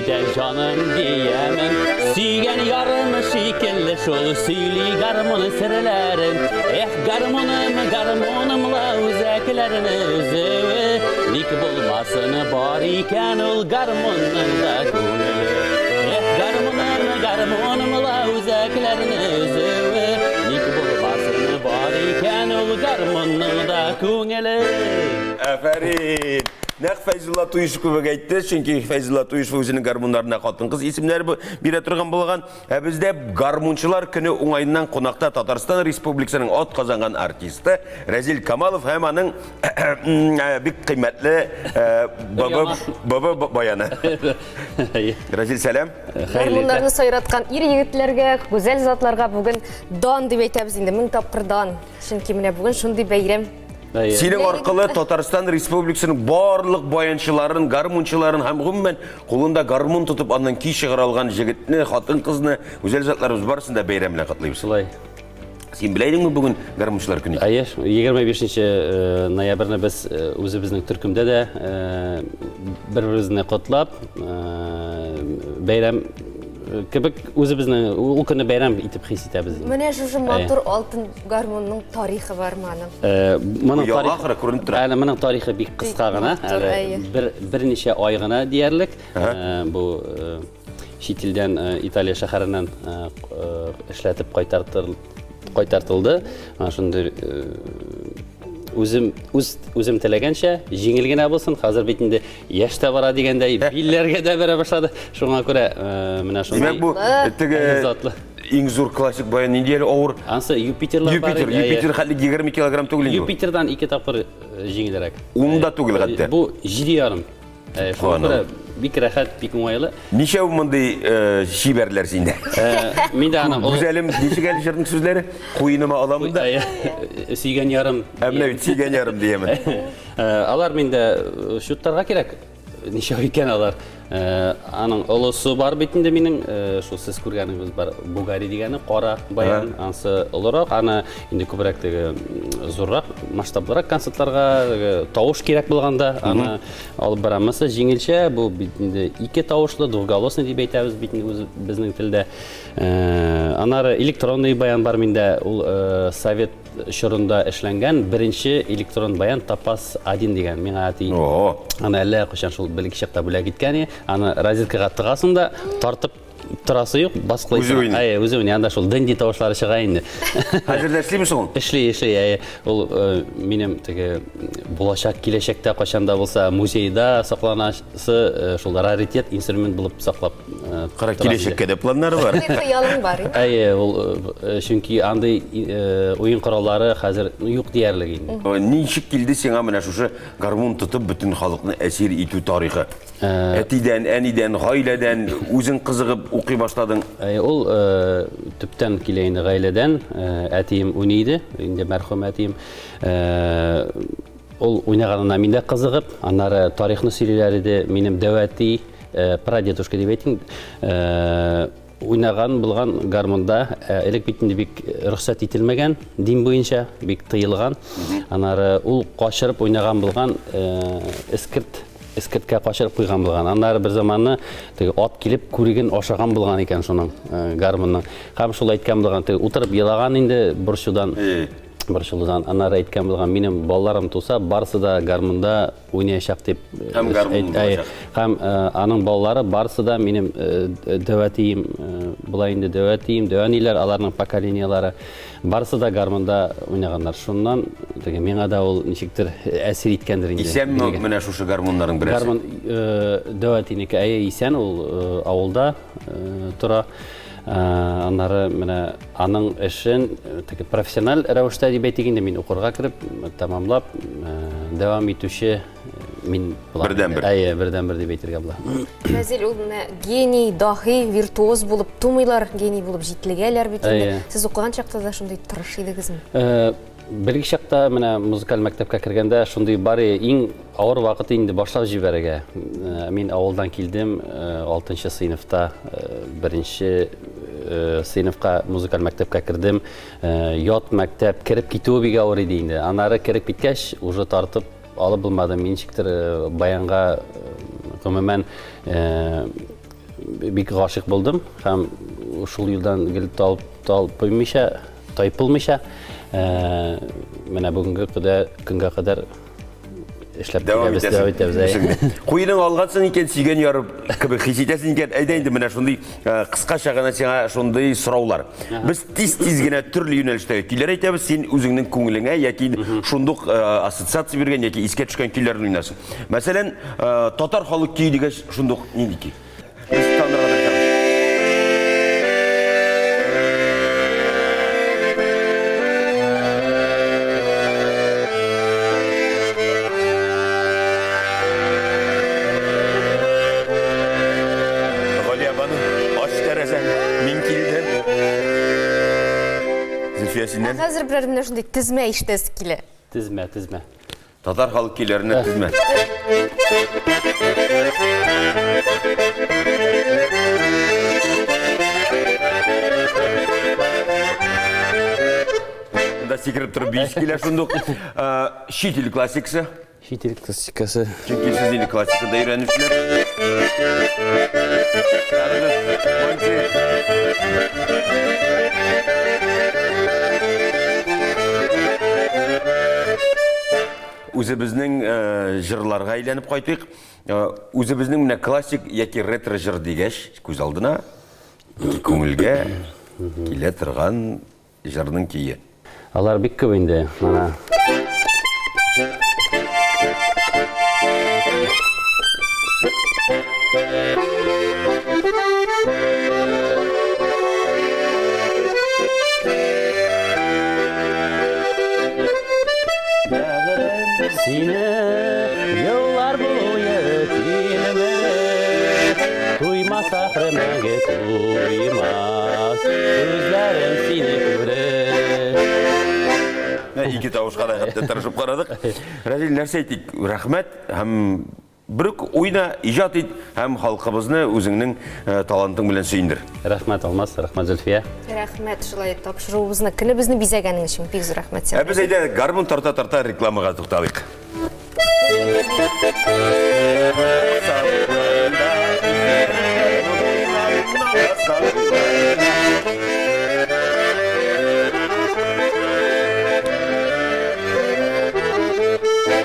дә җаным диямен. Сөйгән ярым шикелле шул сөйли гармун серләрен. Эх, гармуным, гармуным ла үзәкләрне өзүе. Ник булмасын бар икән ул гармунның да күңеле. Эх, гармуным, гармуным ла үзәкләрне өзүе. Ник булмасын бар икән ул гармунның да күңеле. Афәрин! Нәкъ Фәйзулла Туишев кебек әйтте, чөнки Фәйзулла Туишев үзенең гармуннарына хатын-кыз исемнәре бирә торган булган. Ә бездә гармунчылар көне уңаеннан кунакта Татарстан Республикасының ат казанган артисты Рәзил Камалов һәм аның бик кыйммәтле бабы бабы баяны. Рәзил, сәлам. Гармуннарны сайраткан ир егетләргә, гүзәл затларга бүген дан дип әйтәбез инде, мең тапкыр дан. Чөнки менә бүген шундый бәйрәм. Синең аркылы Татарстан Республикасының барлык баянчыларын, гармунчыларын һәм гомумән кулында гармун тотып аннан көй чыгара алган җегетне, хатын-кызны, гүзәл затларыбыз барысын да бәйрәм белән котлыйбыз. Шулай. Син белә идеңме бүген гармунчылар көне? Әйе, 25 э, ноябрьне без э, үзебезнең төркемдә дә э, бер-беребезне котлап, бәйрәм кебек үзебезне ул көнне бәйрәм итеп хис итәбез. Менә шушы матур алтын гармунның тарихы бармы аның? Моның тарихы ахыры күренеп тора. Әле моның тарихы бик кыска гына, әле бер берничә ай гына диярлек. Бу чит илдән Италия шәһәреннән эшләтеп кайтартылды. Менә шундый үзем үз үзем теләгәнчә җиңел генә булсын. Хәзер бит инде яшь тә бара дигәндәй, билләргә дә бәрә башлады. Шуңа күрә менә шундый. Димәк, бу теге затлы. Иң зур классик баян нинди әле авыр? Ансы Юпитерлар бар. Юпитер, Юпитер хәтле 20 килограмм түгел инде. Юпитердан ике тапкыр җиңелрәк. Ун да түгел хәтта. Бу 7,5. Шуңа күрә бик рәхәт, бик уңайлы. Ничәү мондый чибәрләр синдә? Мин дә аның Гүзәлем, ничек әле җырның сүзләре? Куеныма аламын да. Сөйгән ярым. Ә менә бит сөйгән ярым диемен. Алар миндә счетларга кирәк. Ничә икән алар? Аның олысы бар бит инде минем, шул сез күргәнегез бар, Бугари дигәне, кара баян, ансы олырак, аны инде күбрәк теге зуррак, масштаблырак концертларга, теге тавыш кирәк булганда, аны алып барам. Монысы җиңелчә, бу бит инде ике тавышлы, двухголосный дип әйтәбез бит инде үз безнең телдә. Аннары электронный баян бар миндә, ул совет чорында эшләнгән беренче электрон баян Топаз 1 дигән. Миңа әти аны әллә кайчан шул бәләкәй чакта бүләк иткән иде. Аны розеткага тыгасың да, тартып торасы юк, баскылыйсың. Үзе уйный. Әйе, үзе уйный. Анда шул дэнди тавышлары чыга инде. Хәзер дә эшлиме соң ул? Эшли, эшли, әйе. Ул минем теге булачак киләчәктә кайчан да булса музейда сакланасы шул раритет инструмент булып саклап Кара, киләчәккә дә планнары бар. Шундый хыялың бар. Әйе, ул чөнки андый уен кораллары хәзер юк диярлек инде. Ничек килде сиңа менә шушы гармун тотып бөтен халыкны әсир итү тарихы? Әтидән, әнидән, гаиләдән үзең кызыгып укый башладың. Әйе, ул төптән килә инде гаиләдән. Әтием уйный иде, инде мәрхүм әтием. Ул уйнаганына мин дә кызыгып, аннары тарихны сөйлиләр иде. Минем дәү әти, прадедушка дип әйтим, уйнаган булган гармунда. Элек бит инде бик рөхсәт ителмәгән, дин буенча бик тыелган. Аннары ул качырып уйнаган булган, эскерт эскерткә качырып куйган булган. Аннары бер заманны теге ат килеп күреген ашаган булган икән шуның гармунның. Һәм шул әйткән булган, теге утырып елаган инде борчудан. Борчылудан. Аннары әйткән булган, минем балаларым туса, барысы да гармунда уйнаячак дип. Һәм гармун булачак. Һәм аның балалары барысы да минем дәү әтием була инде, дәү әтием, дәү әниләр, аларның поколениелары барысы да гармунда уйнаганнар. Шуннан теге миңа да ул ничектер әсир иткәндер инде. Исәнме менә шушы гармуннарның берәрсе? Гармун дәү әтинеке, әйе, исән, ул авылда тора. Аннары менә аның эшен теге профессиональ рәвештә дип әйтик инде, мин укырга кереп, тәмамлап, дәвам итүче мин булам. Бердәнбер. Әйе, бердәнбер дип әйтергә була. Рәзил, ул менә гений, даһи, виртуоз булып тумыйлар, гений булып җитлегәләр бит инде. Сез укыган чакта да шундый тырыш идегезме? Беренче чакта менә музыкаль мәктәпкә кергәндә шундый бар иң авыр вакыт инде башлап җибәрергә. Мин авылдан килдем, 6 сыйныфта беренче сыйныфка музыкаль мәктәпкә кердем. Ят мәктәп кереп китүе бик авыр иде инде. Аннары кереп киткәч, уже тартып алып булмады. Мин ничектер баянга гомумән. бик гашыйк булдым һәм шул юлдан гел талып талпынмыйча, тайпылмыйча, менә бүгенге көнгә кадәр эшләп Дәвам киләбез, дәвам итәбез. Әйе. Куеның алгансың икән, сөйгән яры кебек хис итәсең икән, әйдә инде менә шундый кыскача гына сиңа шундый сораулар. Без тиз-тиз генә төрле юнәлештәге көйләр әйтәбез, син үзеңнең күңелеңә яки шундук ассоциация биргән яки искә төшкән көйләрне уйнарсың. Мәсәлән, татар халык көе дигәч, шундук нинди көй? Без танырга тырышабыз. Галиябану, ач тәрәзәңне, мин килдем. Зөлфия, синнән? Хәзер берәр менә шундый тезмә ишетәсе килә. Тезмә, тезмә. Татар халык көйләренә тезмә. Да сикереп торып биис килә шундук. Чит ил классикасы. Чит ил классикасы. Чөнки сез инде классикада өйрәнүчеләр. Үзебезнең җырларга әйләнеп кайтыйк. Үзебезнең менә классик яки ретро җыр дигәч, күз алдына, күңелгә килә торган Җырның көе. Алар бик күп инде. Менә. Бәгырем сине еллар буе тилмереп, Туймас ахры мәңге туймас, Күзләрем сине күреп. Ике тавышка да хәтта тырышып карадык. Разил, нәрсә әйтик? Рәхмәт һәм берүк уйна, иҗат ит һәм халкыбызны үзеңнең талантың белән сөендер. Рәхмәт, Алмаз, рәхмәт, Зөлфия. Рәхмәт, шулай тапшыруыбызны, көнебезне бизәгәнең өчен бик зур рәхмәт сиңа. Ә без әйдә гармун тарта-тарта рекламага тукталыйк.